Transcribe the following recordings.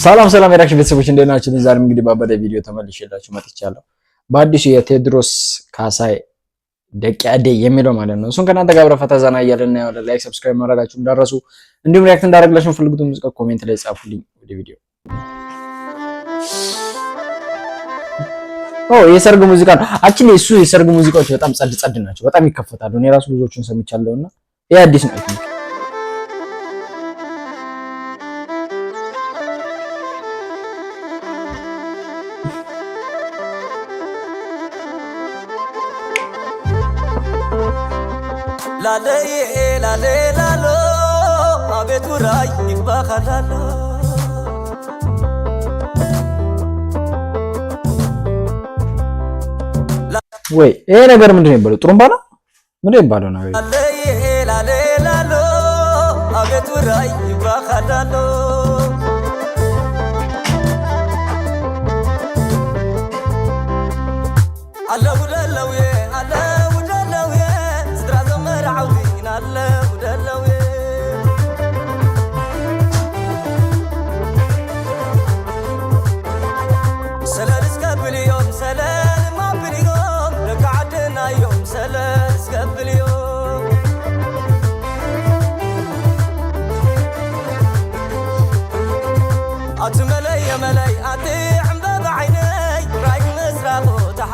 ሰላም ሰላም የ reaction ቤተሰቦች እንዴት ናችሁ? ዛሬም እንግዲህ ባበደ ቪዲዮ ተመልሼላችሁ መጥቻለሁ። በአዲሱ የቴዎድሮስ ካሳይ ደቂ አደይ የሚለው ማለት ነው። እሱን ከእናንተ ጋር አብረን ፈታ ዘና እያልን እናየዋለን። Like፣ subscribe ማድረጋችሁ እንዳትረሱ፣ እንዲሁም react እንዳደረግላችሁ የምትፈልጉትን ሙዚቃ comment ላይ ጻፉልኝ። ወደ ቪዲዮ። ኦ፣ የሰርግ ሙዚቃ ነው። Actually እሱ የሰርግ ሙዚቃዎች በጣም ጸድ ጸድ ናቸው፣ በጣም ይከፈታሉ። እኔ ራሱ ብዙዎቹን ሰምቻለሁና ይሄ አዲስ ነው። I think ላለዬ ላሌ ላሎ አቤት ውራይ ይግባኻላሎ። ወይ ይሄ ነገር ምንድን ነው የሚባለው? ጥሩምባ ነው ምንድን ነው የሚባለው ነው? ላለዬ ላሌ ላሎ አቤት ውራይ ይግባኻላሎ። ኣለዉ ደለውየ ኣለዉ ደለውየ ስድራ ዘመርዓውቲ ኣለዉ ደለውየ። ሰለል እስከብል እዮም፣ ሰለል ማብል እዮም፣ ደቂ ዓድና እዮም፣ ሰለል እስከብል እዮም። ኣቲ መለየ መለይ ኣቲ ዕምበባ ዓይነይ ራይ ምስራቑ ተሓ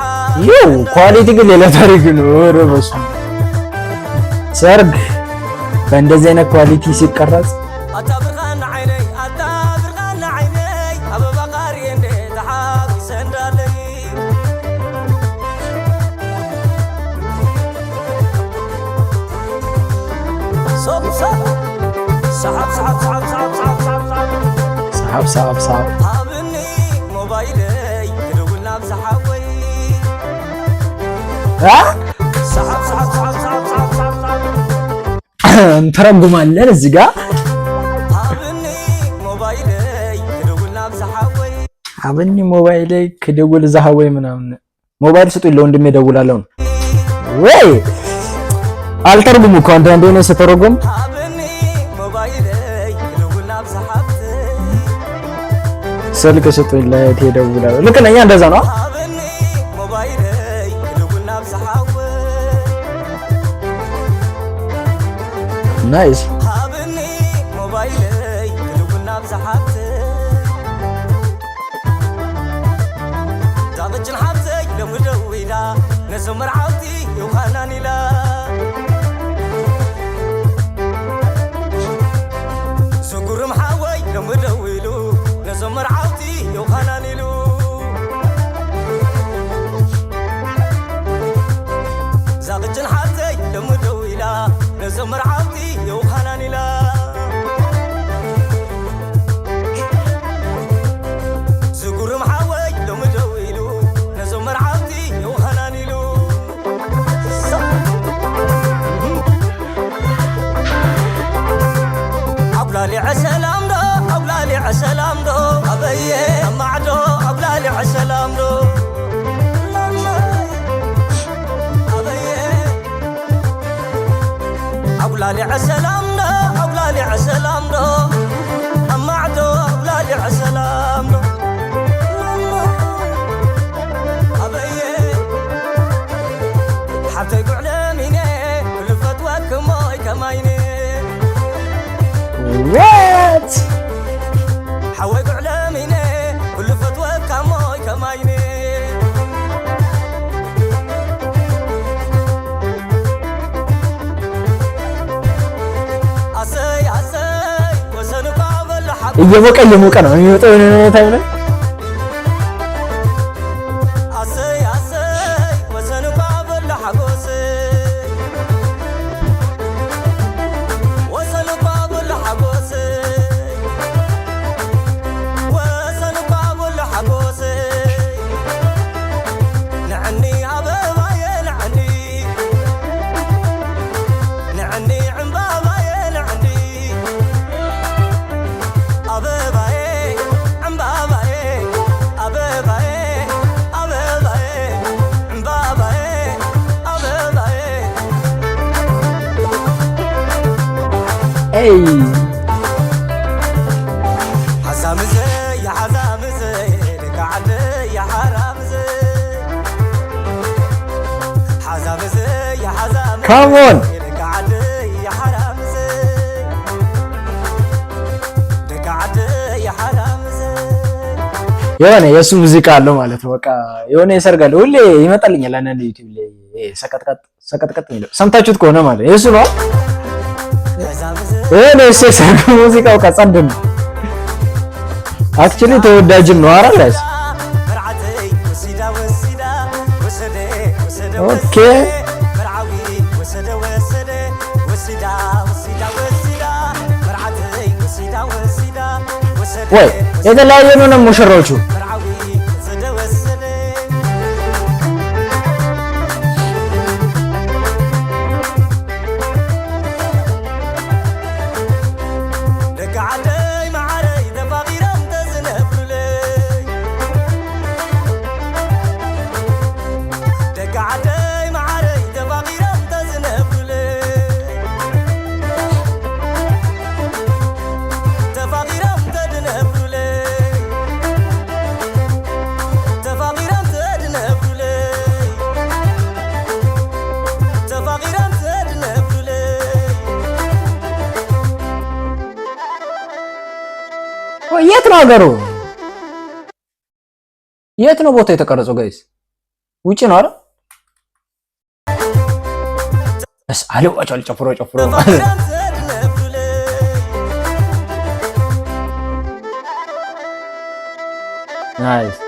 ይው quality ግን ሌላ ታሪክ ነው። ኧረ በስመ አብ፣ ሰርግ በእንደዚህ አይነት quality ሲቀረጽ። ኣታ ብርሃን ዓይነይ፣ ኣታ ብርሃን ዓይነይ፣ ኣበባ ቃርየ እንደ ተሓጒሰ እንዳለይ። ሶብ ሶብ ሰሓብ ሰሓብ ሰሓብ ሰሓብ ሰሓብ ሰሓብ ሰሓብ። ሰሓብ ሰሓብ ሰሓብ። ሃብኒ ሞባይለይ ክድውል ናብ ዝሓወይ። አ ሰሓብ ሰሓብ ሰሓብ ሰሓብ ሰሓብ ሰሓብ ሰሓብ። እንተረጉማለን እዚህ ጋር። ሃብኒ ሞባይለይ ክድውል ናብ ዝሓወይ። አብኒ ሞባይል ክደውል ዛሃወይ ምናምን፣ ሞባይል ስጡኝ ለወንድሜ እደውላለሁ ነው ወይ? አልተርጉም እኮ አንዳንዴ እኔ ስተረጉም። ሃብኒ ሞባይለይ ክድውል ናብ ዝሓፍተይ። ስልክ ስጡኝ ለእህቴ እደውላለሁ። ልክ ነኝ፣ እንደዛ ነው። ሃብኒ ሞባይለይ ክድውል ናብ ዝሓወይ። Nice. ሃብኒ ሞባይለይ ክድውል ናብ ዝሓፍተይ። ዛቕጭን ሓፍተይ ሎሚ ደው ኢላ ነዞም መርዓውቲ ይውኻናን ኢላ። ዝጉርም ሓወይ ሎሚ ደው ኢሉ ነዞም መርዓውቲ ይውኻናን ኢሉ። ዛቕጭን ሓፍተይ ሎሚ ደው ኢላ ነዞም መርዓውቲ ይውኻናን ኢላ። ዝጉርም ሓወይ ሎሚ ደው ኢሉ ነዞም መርዓውቲ ይውኻናን ኢሉ። ኣጉላሊዐ ሰላም ዶ፣ ኣጉላሊዐ ሰላም ዶ፣ ኣበየ ኣማዕዶ፣ ኣጉላሊዐ ሰላም ዶ፣ ኣበየ ኣጉላሊዐ ሰላም ዶ፣ ኣጉላሊዐ ሰላም ዶ፣ ኣማዕዶ፣ ኣጉላሊዐ ሰላም ዶ፣ ኣበየ ሓብተይ ጉዕለሚነ ኩሉ ፈትወክሞይ ከማይነ። What? ሓወይ ጉዕለሚነ ኩሉ ፈትወካ ሞይ ከማይነ። ኣሰይ ኣሰይ ወሰን እኳ በሎ ሓጎስ። እየሞቀ እየሞቀ ነው የሚወጣው የሆነ time ላይ። ኣሰይ ኣሰይ ወሰን እኳ በሎ ሓጎስ፣ ወሰን እኳ በሎ ሓጎስ፣ ወሰን እኳ በሎ ሓጎስ። ንዕኒ ኣበባየ ንዕኒ፣ ንዕኒ ዕምባባየ ንዕኒ፣ ኣበባየ ዕምባባየ፣ ኣበባየ ኣበባየ ዕምባባየ ኣበባየ። ኤይ። ሓሳብ ዘይ ሓዛምዘይ ደቂ ዓደይ ሓራምዘይ ሓዛምዘይ ሓዛምዘይ Come on. ደቂ ዓደይ ሓራምዘይ ደቂ ዓደይ ሓራምዘይ የሆነ የእሱ ሙዚቃ አለው ማለት ነው። በቃ የሆነ የሰርግ አለ፣ ሁሌ ይመጣልኛል አንዳንድ ዩቲዩብ ላይ ይሄ ሰቀጥቀጥ ሰቀጥቀጥ የሚለው ሰምታችሁት ከሆነ ማለት ነው የእሱ ነው። ሓዛምዘይ የሆነ የእሱ የሰርግ ሙዚቃው ጸድ ነው። Actually ተወዳጅም ነው። አረ guys መርዓተይ ወሲዳ ወሲዳ ወሰደ ወሰደ Okay. መርዓዊ ወሰደ ወሰደ ወሲዳ ወሲዳ ወሲዳ መርዓተይ ወሲዳ ወሲዳ ወሰደ ወይ የተለያየ ነው ነው ሙሽሮቹ። መርዓዊ ወሰደ ወሰደ። ደቂ ዓደይ ማዓረይ ተፋቂሮም ተዝነብሩለይ ደቂ ዓደይ ማዓረይ ተፋቂሮም ተዝነብሩለይ ተፋቂሮም ተድነብሩለይ ተፋቂሮም ተድነብሩለይ ተፋቂሮም ተድነብሩለይ። ወይ የት ነው ሀገሩ? የት ነው ቦታ የተቀረጸው? Guys ውጪ ነው አይደል? እስ አለው ጨፍሮ ጨፍሮ ማለት ነው። ተፋቂሮም ተድነብሩለይ። Nice.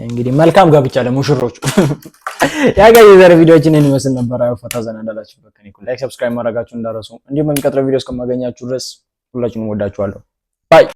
እንግዲህ መልካም ጋብቻ ለሙሽሮቹ። ያ guys የዛሬ ቪዲዮአችን ይህን ይመስል ነበር። አይ ፈታ ዘና እንዳላችሁበት ከኔ like፣ subscribe ማድረጋችሁ እንዳትረሱ። እንዲሁም በሚቀጥለው ቪዲዮ እስከማገኛችሁ ድረስ ሁላችሁንም ወዳችኋለሁ። Bye.